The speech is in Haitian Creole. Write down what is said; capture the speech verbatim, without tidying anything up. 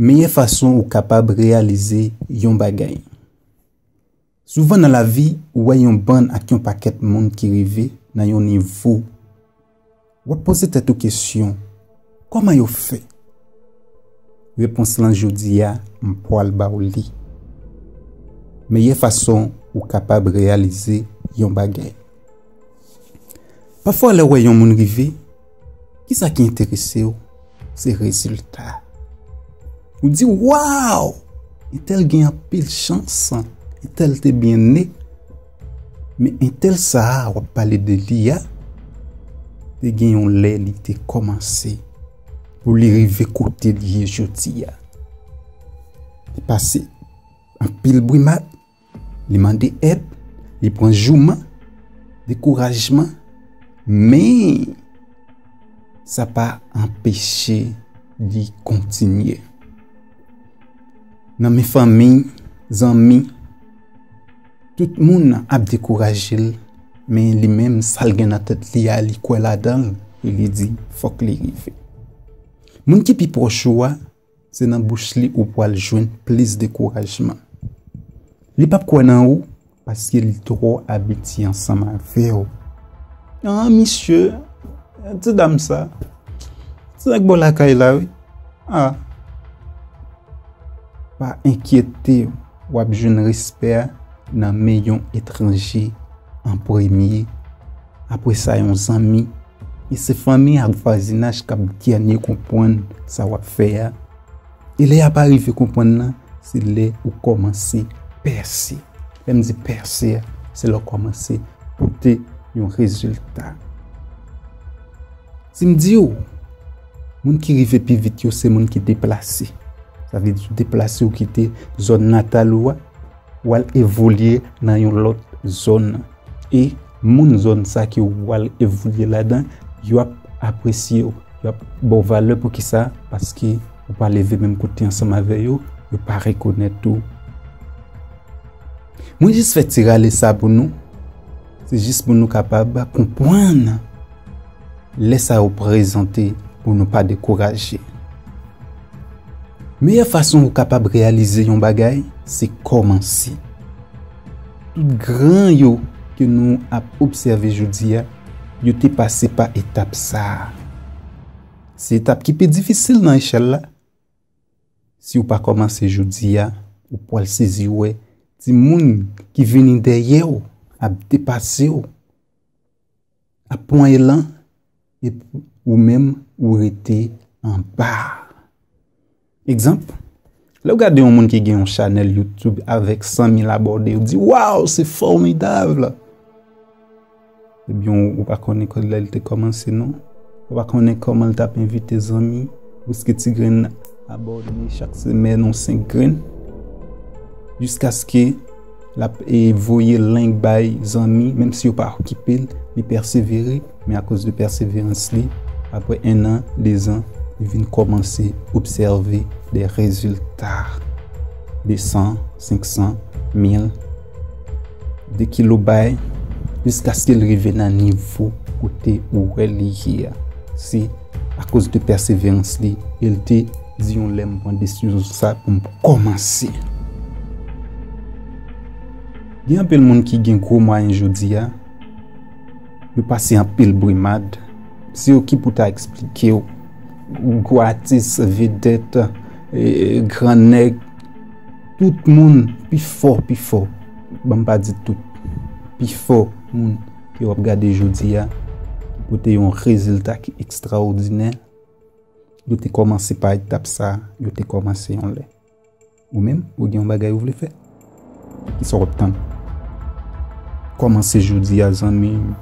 Meyè fason ou kapab reyalize yon bagay. Souvan nan lavi, ou wè yon bann ak yon pakèt moun ki rive nan yon nivo. W ap poze tèt ou kesyon, kòman yo fè? Repons lan jodi a, m pwal ba w li. Meyè fason ou kapab reyalize yon bagay. Pafwa lè w wè yon moun rive, kisa ki enterese w? Se rezilta. Ou di, waw! Entèl gen anpil chans, entèl te byen ne. Men entèl sa a w ap pale de li a, te gen yon lè li te kòmanse pou li rive kote li ye jodi a. Li pase anpil bri mak, li mande èd, li pran jouman, dekourajman, men sa pa anpeche li kontinye. Nan men fanmi, zanmi, tout moun ap dekouraje l, men li menm, sa l gen nan tèt li a, li kwè ladan l, e li di, fòk li rive. Moun ki pi pwòch ou a, se nan bouch li ou pwal jwenn plis dekourajman. Li p ap kwè nan ou, paske li twò abitye ansanm avè w. An, misye, ti dam sa, ti nèg bò lakay la, wi. A, pa enkyete w, w ap jwenn respè a nan men yon etranje an premye, apre sa yon zanmi, e se fanmi ak vwazinaj k ap dènye konprann sa w ap fè a. E lè y ap arive konprann nan, se lè ou kòmanse pèse. Lè m di pèse a, se lè w kòmanse pote yon rezilta. Si m di w, moun ki rive pi vit yo, se moun ki deplase. Sa vle di, ou deplase, ou kite zòn natal ou a, w al evolye nan yon lòt zòn. E moun zòn sa ke w al evolye ladan, yo ap apresye w, yo ap ba w valè. Poukisa? Paske ou pa leve menm kote ansanm avè yo, yo pa rekonèt ou. Mwen jis fè ti rale sa pou nou. Se jis pou nou kapab konprann lè sa yo prezante pou nou pa dekouraje. Meyè fason ou kapab reyalize yon bagay, se kòmanse. Tout gran yo ke nou ap obsève jodi a, yo te pase pa etap sa a. Se etap ki pi difisil nan echèl la. Si w pa kòmanse jodi a, ou pwal sezi wè timoun ki vini dèyè w ap depase w, ap pran elan, epi ou menm, ou rete anba. Egzanp, lè w gade yon moun ki gen yon chanèl YouTube avèk san mil abòne, ou di, waw, se fòmidab! Ebyen, ou, ou pa konnen lè l te kòmanse, non. Ou pa konnen kòman l t ap envite zanmi, riske ti grenn abòne chak semèn, yon senk grenn, jiskaske l ap, e, voye link bay zanmi, menm si yo pa okipe l, li pèsevere, men akoz de pèseverans li, apre en an, de zan, li vin kòmanse obsève de rezilta, de san, senk san, mil, de kilobay, jiskaske l rive nan nivo kote ou wè li ye a. Se akoz de pèseverans li, e l te di yon lè m pran desizyon sa pou m kòmanse. Gen anpil moun ki gen gwo mwayen jodi a, yo pase anpil brimad. Se yo ki pou ta eksplike w. Gwo atis, vedèt, e, gran nèg, tout moun pi fò, pi fò. Ban m pa di tout. Pi fò moun ke w ap gade jodi a, ki pote yon rezilta ki ekstraòdinè, yo te kòmanse pa etap sa, yo te kòmanse yon lè. Ou menm, ou gen yon bagay ou vle fè? Kisa w ap tann? Kòmanse jodi a, zanmi m.